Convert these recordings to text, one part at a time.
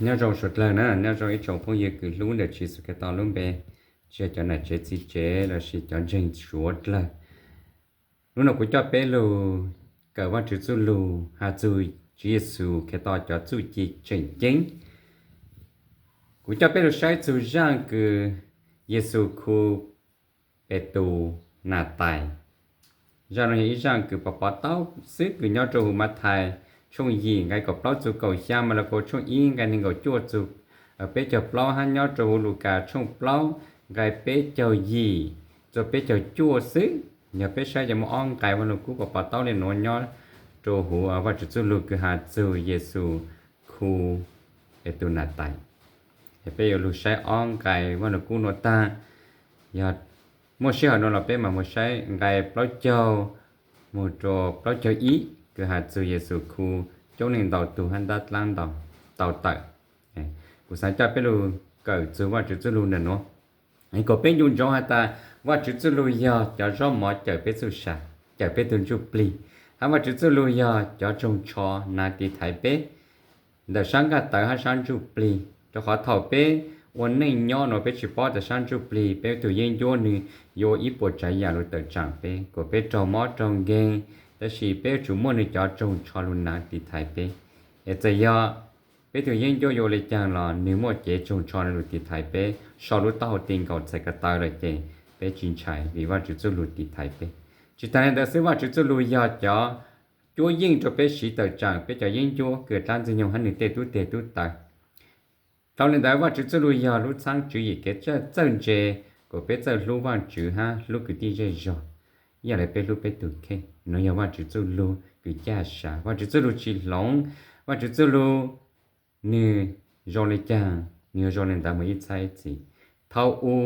Nyob zoo suav dlawg na, nyob zoo ib tsoom phooj ywg kws hlub ntawm Tswv Yexus Khetos lub npe, tsis yog cov nam tsev txiv tsev lossis cov ntseeg suav dlawg. Hnub no kuv coj peb lug kawm Vajtswv txuj lug has txug Tswv Yexus Khetos cov txuj ci tseem ceeb. Kuv coj peb lug saib txug zaaj kws Yexus khu Petus nam tais. Zaaj no yog ib zaaj kws pov pov tau xwb kws nyob rua huv Mathais tshooj yim nqai kaum plaub txug kaum xyaa, Malakaus tshooj ib nqai neeg nkaum cuaj txug peb caug plaub, hab nyob rua huv Lukas tshooj plaub nqai peb caug yim txug peb caug cuaj xwb. Yog peb saib ces muaj ob nqai Vaj Lug Kub pov pov tau le nuav nyob rua huv Vajtswv txuj lug kws has txug Yexus khu Petus nam tais. Es peb yuav lug saib ob nqai Vaj Lug Kub nuav taag. Yog muaj sij hawm nuav los peb mam moog saib nqai plaub caug moog rua plaub caug ib kws has txug Yexus khu coob leej ntau tug hab ntab dlaab ntau tau tawm. Kuv xaav coj peb lug kawm txug Vajtswv txuj lug ntawm nuav, es kom peb ncu ntsoov has tas Vajtswv txuj lug yog cov zaub mov cawm peb txuj sa, cawm peb tug ntsuj plig, hab Vajtswv txuj lug yog cov tsoog tsho nav tiv thaiv peb ntawm sab nqaj tawv hab sab ntsuj plig. Rua qhov thaum peb ua neej nyob nuav peb tsis paub tas sab ntsuj plig peb tug yeeb ncuab nwg yuav ua ib puas tsav yam lug tawm tsaam peb, kuas peb raug mob raug nkeeg, tab sis peb yuav tsum muaj nwg cov tsoog tsho lug nav tiv thaiv peb. Es txawm yog peb tug yeeb ncuab yuav ua le caag los nwg muaj cev tsoog tsho lug tiv thaiv peb, sau lub taub hau ti nkaus txhais ko taw lawm ces peb tsis ntshai vim Vajtswv txuj lug tiv thaiv peb. Tsis taag le ntawd xwb, Vajtswv txuj lug yog cov cuab yeej rua peb siv tawm tsaam peb cov yeeb ncuab kws dlaab ntxwg nyoog hab nwg tej tub teg tub taw. Dhau le ntawd Vajtswv txuj lug yog lub txhaab tswv yim kev txawj ntse, kuas peb txawj hlub Vajtswv hab hlub kwv tij zej zog ib yam le peb hlub peb tug kheej. Nuav yog Vajtswv txuj lug kws caj sav. Vajtswv txuj lug tsis hloov. Vajtswv txuj lug nwg zoo le caag nwg yuav zoo le ntawd moog ib txhab ib txhis. Thaum u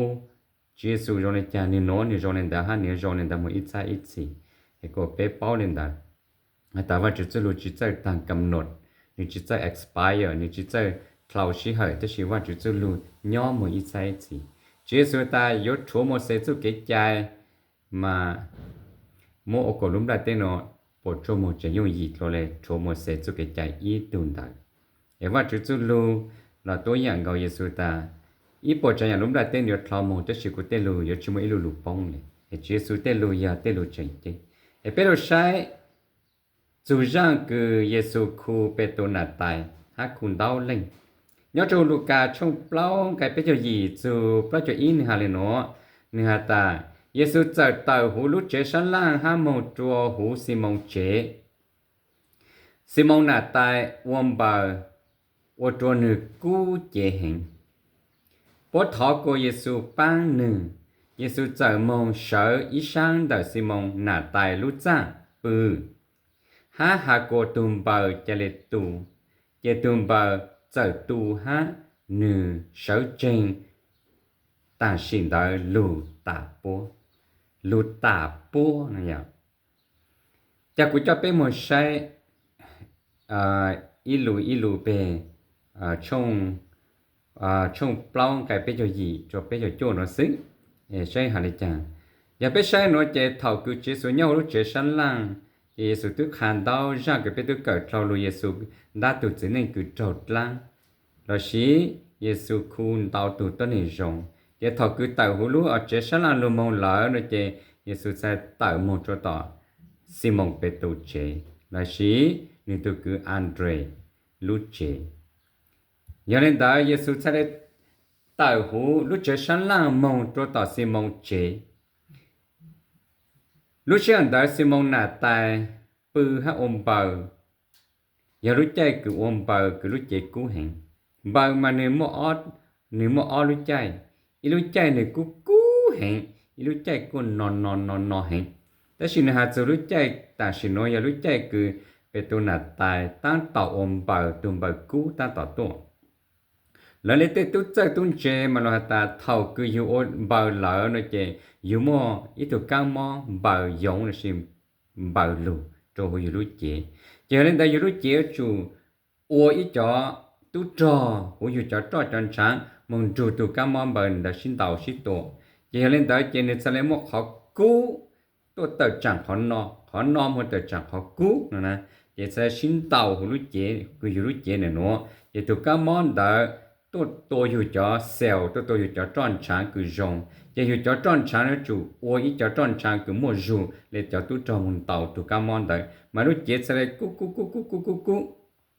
Tswv Yexus zoo le caag nwg nuav nwg zoo le ntawd hab nwg yuav zoo le ntawd moog ib txhab ib txhis. Es kuas peb paub le ntawd has tas Vajtswv txuj lug tsis txawj taag kam num, nwg tsis txawj expire, nwg tsis txawj dlhau sij hawm, tab sis Vajtswv txuj lug nyob moog ib txhab ib txhis. Tswv Yexus tas yuav rhuav Mauxes txuj kev cai mas muab ua kuas lub nplaj teb nuav puas tsuaj moog tseem yooj yim dlua le rhuav Mauxes txuj kev cai ib tug ntawd. Es Vajtswv txuj lug los tuab yam nkaus. Yexus tas ib puas tsav yam lub nplaj teb yuav dlhau moog tab sis kuv tej lug yuav tsis muaj ib lu lug poob le. Es Tswv Yexus tej lug yog tej lug tseem ceeb. Es peb lug saib txug zaaj kws Yexus khu Petus nam tais hab khu ntaub leej. Nyob rua Lukas tshooj plaub nqai peb caug yim txug plaub caug ib nwg has le nuav, nwg has tas Yexus txawm tawm huv lub tsev sab laaj hab moog rua huv Ximoos tsev. Ximoos nam tais ua npaws, ua rua nwg kub cev heev. Puab thov kuas Yexus paab nwg. Yexus txawm moog sawv ib saab ntawm Ximoos nam tais lub txaj pw, hab has kuas tug npaws ca le tu. Ces tug npaws txawm tu hab nwg sawv tseeg. Tam sim ntawd lug tas puab, lug tas puab no yog. Ca kuv coj peb moog saib ib lu ib lu peg tshooj plaub nqai peb caug yim rua peb caug cuaj nuav xwb. Saib has le caag? Yog peb saib nuav ces thaum kws Tswv Yexus nyob huv lub tsev sab laaj, ces Yexus twb qha ntau zaaj kws peb tub kawm dlhau lug Yexus ntab tug txiv neej kws raug dlaab, lossis Yexus khu ntau tug tuab neeg zoo. Ces thaum kws tawm huv lub tsev sab laaj lug moog lawm no ces Yexus txhad tawm moog rua tom Ximoos Petus tsev, lossis nwg tug kwv Andres lub tsev. Yog le ntawd Yexus txhad le tawm huv lub tsev sab laaj moog rua tom Ximoos tsev. Lub sij hawm ntawd Ximoos nam tais pw hab ua npaws. Yog lub caij kws ua npaws kws lub cev kub heev. Npaws mas nwg muaj ob lub caij, ib lub caij nwg kub kub heev, ib lub caij kuj no no no no heev. Tab sis nwg has txug lub caij tam sim nuav yog lub caij kws Petus nam tais taab tom ua npaws, tug npaws kub taab tom tuaj. Lawv le tej tub txawj tub ntse mas lug has tas thaum kws yug ua npaws lawm no ces yug muaj ib tug kaab mob npaws yoov lossis npaws lug rua huv yug lub cev. Ces yog le ntawd yug lub cev yuav tsum ua ib cov tub rog huv yug cov roj cov ntshaav moog nrug tug kaab mob npaws ntawd sib ntaus sib tua. Ces yog le ntawd ces nwg txhad le muaj qhov kub tuaj tawm tsaam qhov no, qhov no muaj tawm tsaam qhov kub no na. ces txhad sib ntaus huv lub cev, kws yug lub cev ntawm nuav, ces tug kab mob ntawd tuaj tua yug cov cell, tuaj tua yug cov roj ntshaav kws zoo, ces yug cov roj ntshaav yuav tsum ua ib cov roj ntshaav kws muaj zug le cov tub rog moog ntaus tug kab mob ntawd mas lub cev txhad le kub kub kub kub kub kub kub,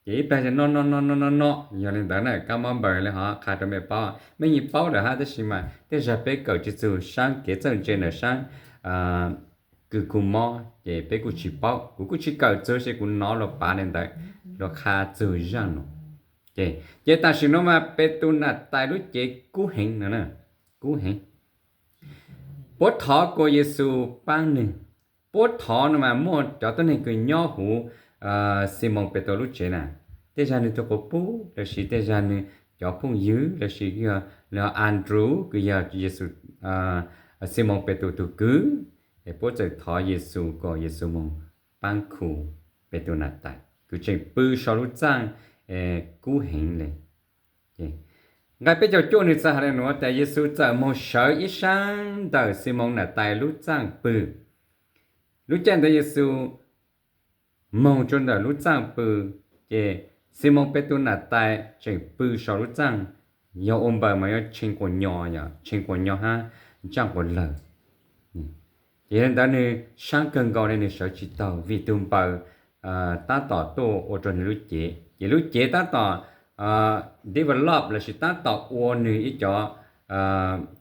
ces ib plag no no no no no no. Yog le ntawd na kab mob npaws le hov qha rua mej paub, mej yeej paub lawm hab tab sis mas tej zag peb kawm tsi txug saab kev txawj ntse ntawm saab kws kws mob ces peb kuj tsi paub, kuv kuj tsi kawm txug sis kuv nov luas pav le ntawd, luas qha txug zaaj nuav. Ces tam sim nuav mas Petus nam tais lub cev kub heev no, kub heev. Puab thov kuas Yexus paab nwg. Puab thov no mas muaj cov tuab neeg kws nyob huv Ximoos Petus lub tsev na, tej zag nwg tug quas puj lossis tej zag nwg cov phooj ywg lossis yog Andrew kws yog Yexus, Ximoos Petus tug kwv, es puab txawm thov Yexus kom Yexus moog paab khu Petus nam tais kws tseem pw sau lub txaaj kub heev le. Nqai peb caug cuaj nwg txawm has le nuav tas Yexus txawm moog sawv ib saab ntawm Ximoos nam tais lub txaaj pw. Lub caij ntawd Yexus moog rua ntawm lub txaaj pw, ces Ximoos Petus nam tais tseem pw sau lub txaaj, yog ua npaws mas yuav tshee quas nyo, yog tshee quas nyo hab ntsaaj quas lawg. Ces yog le ntawd nwg saab kawg nkaus le nwg sawv tsi taug vim tug npaws taab tom tuaj ua rua nwg lub cev, ces lub cev taab tom develop lossis taab tom ua nwg ib cov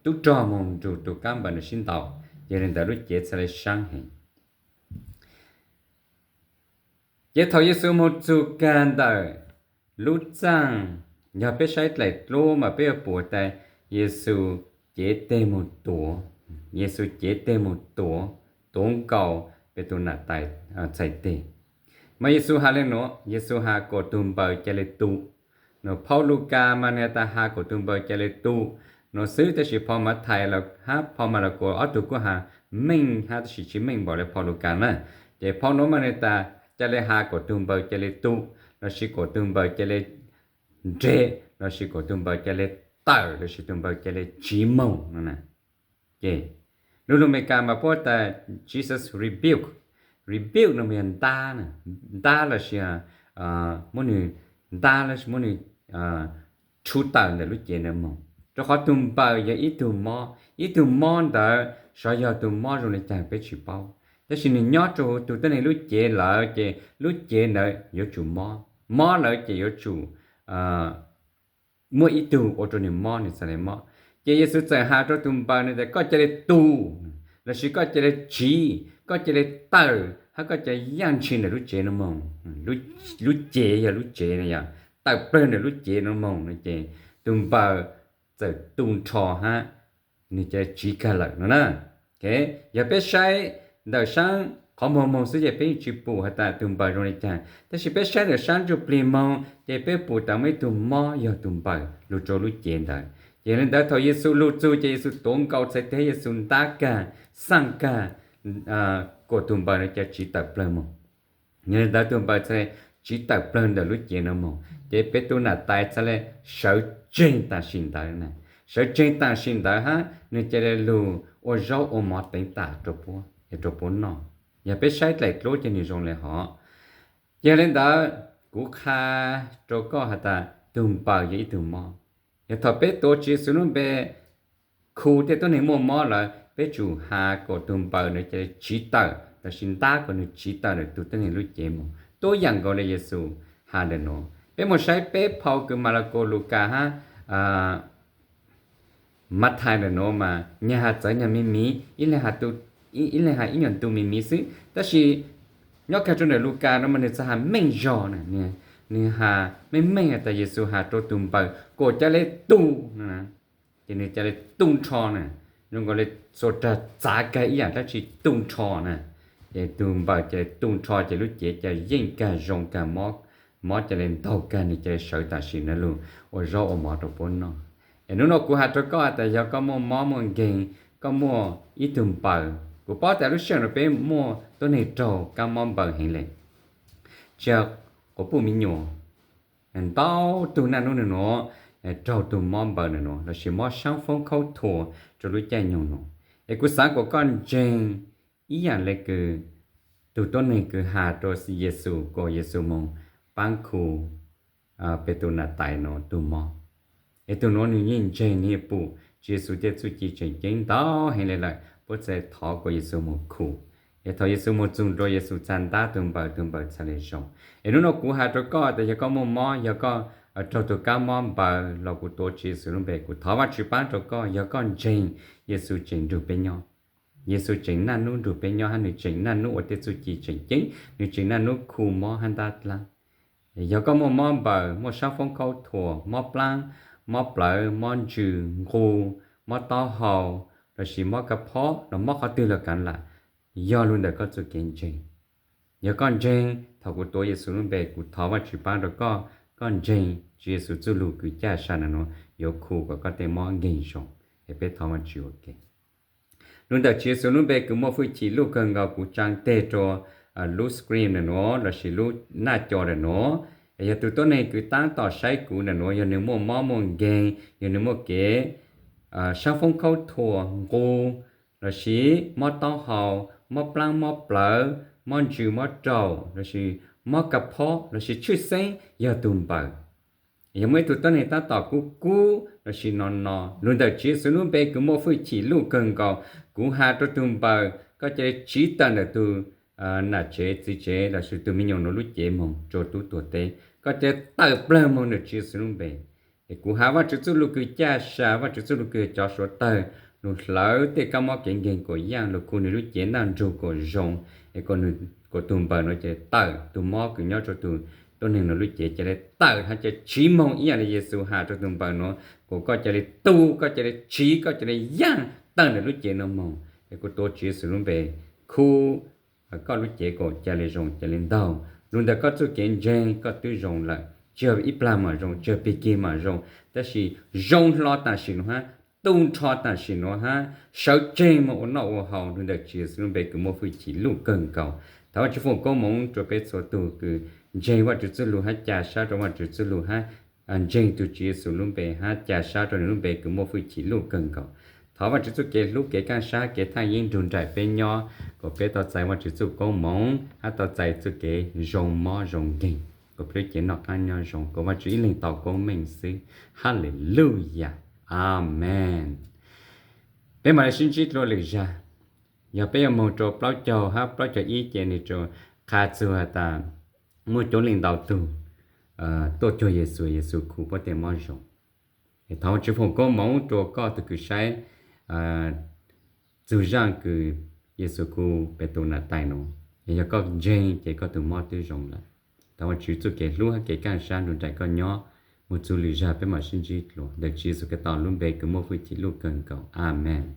tub rog moog nrug tug kab npaws ntawd sib ntaus, ces le ntawd lub cev txhad le saab heev. Ces thaum Yexus moog txug kag ntawm lub txaaj, yog peb saib dlaim dlub mas peb yuav pum tas Yexus cev teg moog tuav, Yexus cev teg moog tuav, tuav nkaus Petus nam tais txhais teg. Mas Yexus has le nuav, Yexus has kom tug npaws ca le tu. Nuav phau Lukas mas nwg has tas has kom tug npaws ca le tu nuav xwb, tab sis phau Mathais hab phau Malakaus ob tug kuj has meej hab tab sis tsi meej npaum le phau Lukas na. Ces phau nuav mas nwg tas ca le has kom tug npaws ca le tu, lossis kom tug npaws ca le nreg, lossis kom tug npaws ca le tawm, lossis tug npaws ca le tsiv moog no. Ces lub lug Amelikas mas puab tas Jesus rebuke, rebuke no mas yog ntab, ntab lossis muab nwg, ntab lossis muab nwg rhu tawm ntawm lub cev ntawd moog, rua qhov tug npaws yog ib tug mob, ib tug mob ntawd xyov yog tug mob zoo le caag peb tsi paub, tab sis nwg nyob rua huv tug tuab neeg lub cev lawm ces lub cev ntawd yuav tsum mob, mob lawm ces yuav tsum muaj ib tug ua rua nwg mob nwg txhad le mob. Ces Yexus txawm has rua tug npaws nwg tas koj ca le tu, lossis koj ca le tsiv, koj ca le tawm hab koj ca yaaj ntshis ntawm lub cev nuav moog. Lub cev yog lub tsev no yog tawm plawg ntawm lub cev nuav moog no ces tug npaws txawm tu nrho hab nwg ca le tsiv kag lawm no na. Yog peb saib ntawm saab qhov muag moog xwb ces peb yeej tsi pum has tas tug npaws zoo le caag, tab sis peb saib ntawm saab ntsuj plig moog ces peb pum tas muaj ib tug mob yog tug npaws lug rua lub cev ntawd. Ces le ntawd thaum Yexus lug txug ces Yexus tuav nkaus txhais teg, Yexus ntab kag, xaaj kag, kom tug npaws nuav ca tsiv tawm plawg moog. Yog le ntawd tug npaws txhad le tsiv tawm plawg ntawm lub cev nuav moog, ces Petus nam tais txhad le sawv tseeg tam sim ntawd na, sawv tseeg tam sim ntawd hab nwg ca le lug ua zaub ua mov teev tam rua puab noj. Yog peb saib dlaim dlub ces nwg zoo le hov. Yog le ntawd kuv qha rua koj has tas tug npaws yog ib tug mob. Yog thaum peb tuav Tswv Yexus lub npe khu tej tuab neeg muaj mob lawm, peb tsum has kom tug npaws nuav ca le tsiv tawm lossis ntab kom nwg tsiv tawm ntawm tug tuab neeg lub cev moog. Tuab yaam nkaus le Yexus has ntawm nuav, peb moog saib peb phau kws Malakaus, Lukas hab Mathais ntawm nuav mas nyag has txawv nyag me miv, ib leeg has ib nyuag ntu me miv xwb, tab sis nyob kag rua ntawm Lukas nuav mas nwg txhad has meej zog na, nwg has meej meej has tas Yexus has rua tug npaws kom ca le tu, ces nwg ca le tu nrho na, zoo nkaus le xuas rag txav kag ib yaam dlaab tsi tu nrho na, ces tug npaws ca le tu nrho ces lub cev ca yeej kag zoo kag, mob ca le ntaug kag, nwg ca le sawv tam sim nuav lug ua zaub ua mov rua puab noj. Es nub nuav kuv has rua koj tas yog koj muaj mob muaj nkeeg, koj muaj ib tug npaws, kuv paub tas lub sij hawm nuav peb muaj tuab neeg raug kab mob npaws heev le, tsi yog quas puj mi nyuas, ntau tug naj nub nuav raug tug mob npaws nuav lossis mob saab foob khaub thuas rua lub caij nyoog nuav. Es kuv xaav kuas koj ntseeg ib yaam le kws tus tuab neeg kws has rua Yexus kom Yexus moog paab khu Petus nam tais nuav tug mob. Es tug nuav nwg yeej ntseeg, nwg yeej pum Tswv Yexus tej txuj ci tseem ceeb ntau heev le lawm, puab txhad thov kom Yexus moog khu. Es thaum Yexus moog txug nrua, Yexus txhad ntab tug npawg, tug npawg txhad le zoo. Es nub nua kuv has rua koj tas yog koj muaj mob, yog koj raug tug kab mob npaws los kuv tuav Tswv Yexus lub npe, kuv thov Vaajtswv paab rua koj. Yog koj ntseeg, Yexus tseem nrug peb nyob. Yexus tseem naj nub nrug peb nyob hab nwg tseem naj nub ua tej txuj ci tseem ceeb, nwg tseem naj nub khu mob hab ntab dlaab. Yog koj muaj mob npaws, muaj saab foob khaub thuas, mob plaab, mob plawv, mob ntsws, nqus, mob taub hau, lossis mob kab phob los mob qhov twg los kav lam, yog lug ntawm koj txuj kev ntseeg. Yog koj ntseeg, thaum kuv tuav Yexus lub npe, kuv thov Vaajtswv paab rua koj, koj ntseeg Tswv Yexus txuj lug kws caj sa nuav yuav khu kom koj tej mob nkeeg zoo. Es peb thov Vaajtswv ua ke. Lug ntawm Tswv Yexus lub npe kws muaj fwj chim luj kawg nkaus, kuv tsaa teg rua lub screen ntawm nuav lossis lub naj co ntawm nuav. Yog tug tuab neeg kws taab tom saib kuv ntawm nuav, yog nwg muaj mob muaj nkeeg, yog nwg muaj kev saab foob khaub thuas, nqus, lossis mob taub hau, mob plaab mob plawv, mob ntsws mob raug, lossis mob kab phob, lossis tshwj xeeb yog tug npaws. Yog muaj ib tug tuab neeg taab tom kub kub lossis no no, lug ntawm Tswv Yexus lub npe kws muaj fwj chim luj kawg nkaus, kuv has rua tug npaws, koj ca le tsiv tawm ntawm tug nam tsev txiv tsev lossis tug me nyuam nuav lub cev moog rua tub tuag teb, koj ca le tawm plawg moog ntawm Tswv Yexus lub npe. Es kuv has Vaajtswv txuj lug kws caj sa, Vaajtswv txuj lug kws cov suav tawg, lug hlawv tej kab mob kev nkeeg kuas yaaj, lug khu nwg lub cev naj nrug kuas zoo, es kuas tug npaws nuav ca le tawm, tug mob kws nyob rua tug tuab neeg nuav lub cev ca le tawm hab ca le tsiv moog ib yaam le Yexus has rua tug npaws nuav, kuas koj ca le tu, koj ca le tsiv, koj ca le yaaj tawm ntawm lub cev nuav moog. Es kuv tuav Tswv Yexus lub npe khu koj lub cev kuas ca le zoo ca le ntaug. Lug ntawm koj txuj kev ntseeg koj twb zoo lawm, tsi yog ib plag mam zoo, tsi yog pig kig mam zoo, tab sis zoo hlo tam sim nuav hab, tu nrho tam sim nuav hab, sawv tseeg moog ua noj ua haus lug ntawm Tswv Yexus lub npe kws muaj fwj chim luj kawg nkaus. Thov Vaajtswv foom koob moov rua peb txhua tug kws ntseeg Vaajtswv txuj lug hab ca sab rua Vaajtswv txuj lug hab ntseeg tug Tswv Yexus lub npe hab ca sab rua nwg lub npe kws muaj fwj chim luj kawg nkaus. Thov Vaajtswv txuj kev hlub, kev kaaj sab, kev thaaj yeeb nrug nraim peb nyob, kuas peb tau txais Vaajtswv txuj koob moov hab tau txais txuj kev zoo mob zoo nkeeg, kuas peb lub cev noj qaab nyob zoo, kuas Vaajtswv ib leeg tau koob meej xwb. Haleluya. Amees. Peb mam le sib ntsib dlua lwm zag. Yog peb yuav moog rua plaub caug hab plaub caug ib ces nwg rua qha txug has tas muaj coob leej ntau tug tuaj cuag Yexus, Yexus khu puab tej mob zoo. Es thov Vaajtswv foom koob moov rua koj tug kws saib txug zaaj kws Yexus khu Petus nam tais nuav. Es yog koj ntseeg ces koj tug mob twb zoo lawm. Thov Vaajtswv txuj kev hlub hab kev kaaj sab nrug nraim koj nyob. Moog txug lwm zag peb mam sib ntsib dlua. Ntawm Tswv Yexus Khetos lub npe kws muaj fwj chim luj kawg nkaus. Amees.